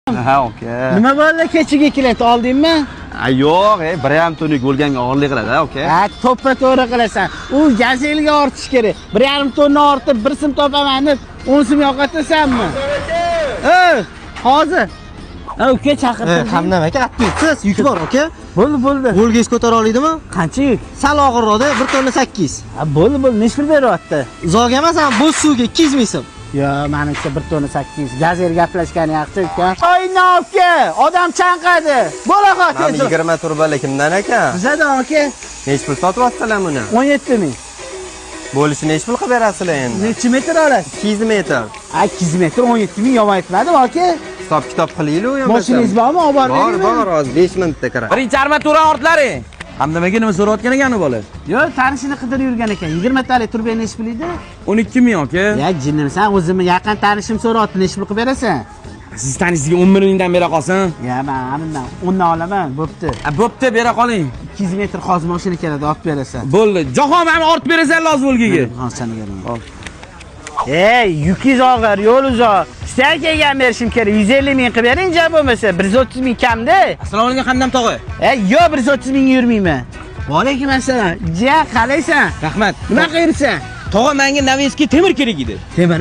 Ha, aka. Nima bo'ldi, kechaga kelyapti, oldingmi? Ha, yo'q, 1,5 tonna bo'lganga og'irlik qiladi, aka. Ha, to'ppa to'g'ri qilasan. U gazelga ortish kerak. 1,5 tonna ortib, 1 so'm topaman deb 10 so'm yo'qotasanmi? Ey, hozir. Ha, uka chaqirdim. Hamdam aka, atmaysiz, yuk bor aka. Bo'ldi, bo'ldi. Volgingiz ko'tara oladimi? Qancha yuk? Sal og'irroqda, 1 tonna 8. Ha, bo'ldi, bo'ldi. Necha pul beryapti? Uzoq emas, ham bo'sh suvga 200 ming so'm. Yo, menimcha 1 tonna 800. Gazel gaplashgani yaxshi uka. Oy, aka, odam chanqadi. Bo'la qol Mana tez. 20 turbali kimdan ekan? Bizadan aka. Nechi pul sotyapsizlar buni? 17 ming. Bo'lishini nechi pul qilib berasizlar endi? Necha metr olasiz? 200 metr. Ha, 200 metr 17 ming yomon aytmadim aka. Hisob kitob qilaylik u. Mashinangiz bormi? Olib borib Bor, beringmi? bor, hozir 5 minutda kiradi. Birinchi armatura ortlaring. Hamdam aka nima so'rayotgan ekan u bola? Yo'q, tanishini qidirib yurgan ekan. 20 talik turba nechi pul edi? 12 ming aka. Ya jinnimsan, o'zimni yaqin tanishim so'rayapti, nechi pul qilib berasan? Siz tanishingizga 11 mingdan bera qolsin. Ya men amindan 10 dan olaman, bo'pti. Ha, bo'pti, bera qoling. 200 metr hozir mashina keladi, olib berasan. Bo'ldi. Jahon ham ortib berasan lozim Volgaga. Hozir seni beraman. Ey, yukingiz og'ir, yo'l uzoq. Sizdan kelgan berishim kerak. 150 ming qilib bering, ja bo'lmasa 130 ming kamda. Assalomu alaykum Hamdam tog'a. Ey, yo'q, 130 mingga yurmayman. Va alaykum assalom. Jiya, qalaysan? Rahmat. Nima qilib yuribsan? Tog'a, menga naveski temir kerak edi. Temir.